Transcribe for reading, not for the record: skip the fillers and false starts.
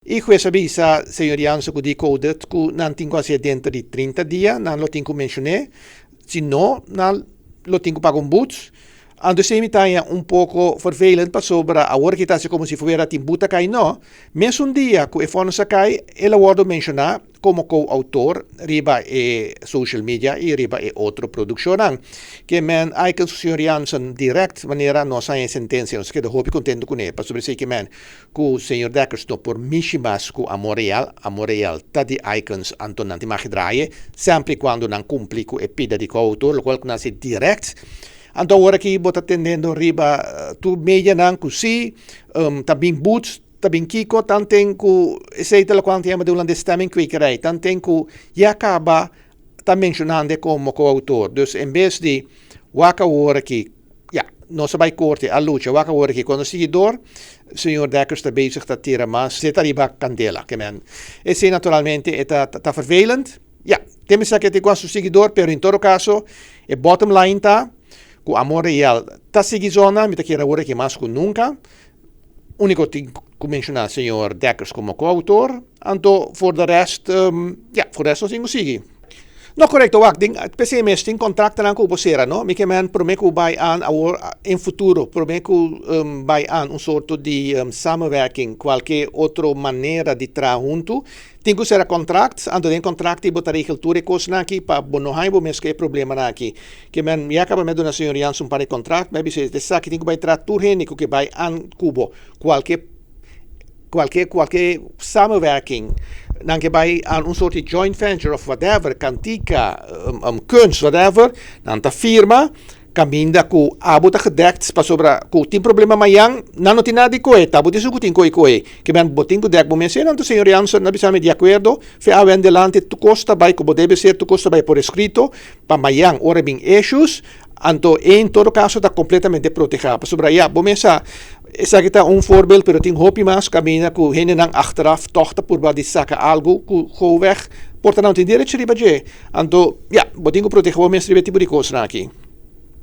E hues a bisa señor Jansen ku Decoded ku nan tin ku hasié denter di 30 dia, nan lo tin ku menshon'é, si no, nan lo tin ku paga un but. Anto esei mi ta haña un poko vervelend pasobra awor ki ta hasi komo si fuera tin but a kai, no. Mesun dia ku e fònis a kai, el a wòrdu menshoná komo ko-outor riba e social media i riba e otro produkshonnan. Ke men Aiken su señor Jansen dirèkt manera nos haña e sentensia nos a keda hopi kontentu kuné pasobra esei ke men ku señor Dekkers no por mishi mas ku Amor Real. Amor Real ta di Aikens anto nan tin mag draai semper i kuando nan kumpli ku e pida di ko-outor lokual ku nan hasi dirèkt. Anto awor aki bo ta tendendo riba tur medianan ku si ta bin boet. Ta bin kiko tanten ku esei ta lokual nan ta yama den Hulandes stemmingkwekerij, tanten ku ya kaba ta menshonando e komo koautor. Dus en bes di wak awor aki, ya, nos a bai korte, a lucha, wak awor aki kuando sigui dor, señor Dekkers ta bezig ta tira mas zeta riba kandela. Ke men, esei naturalmente e ta ta vervelend. Ya, tin mester ke tin ku a su siguidor, pero en todo kaso e bottom line ta ku Amor Real ta sigui zona, mi ta kere awor aki mas ku nunka. Úniko tin ku menshoná señor Dekkers komo koautor, anto for de rest, ya, for de rest nos tin ku sigui. No, korekto, wak, den p'esei mes tin kontraktonan ku bo sera, no? Mi ke men promé ku bai aan awor en futuro, promé ku bai aan un sorto di samenwerking, kualke otro manera di traha huntu, tin ku sera kontrakt, anto den kontrakt ei bo ta regel tur e kosnan aki pa bo no haña bo mes ku e problemanan aki. Ke men mi a kaba mi a duna señor Jansen un par di kontrakt, mi a bisa esaki tin ku bai traha tur hende ku ke bai an ku bo, kualke kualke kualke samenwerking, nan ke bai an un soort di joint venture of whatever, kantika, kunst, whatever, nan ta firma kaminda ku abo ta gedekt pasobra ku tin problema mayan nan no tin nada di koe, ta bo tin esun ku tin koe koe, ke men bo tin ku dek bo mes, anto señor Jansen a bisa mi di akuerdo, fe awe en delante tur kos ta bai komo debe ser, tur kos ta bai por eskrito. Pa mayan ora bin issues, anto en todo caso ta completamente proteha. Pasobra ya, bo mes sa, esaki ta un voorbeeld, pero tin hopi mas caminda cu hendenan achteraf toch ta purba di saca algo cu gouweg por ta nan tin derecho riba dje. Anto, ya, bo tin cu proteha bo mes riba e tipo di cosnan aki.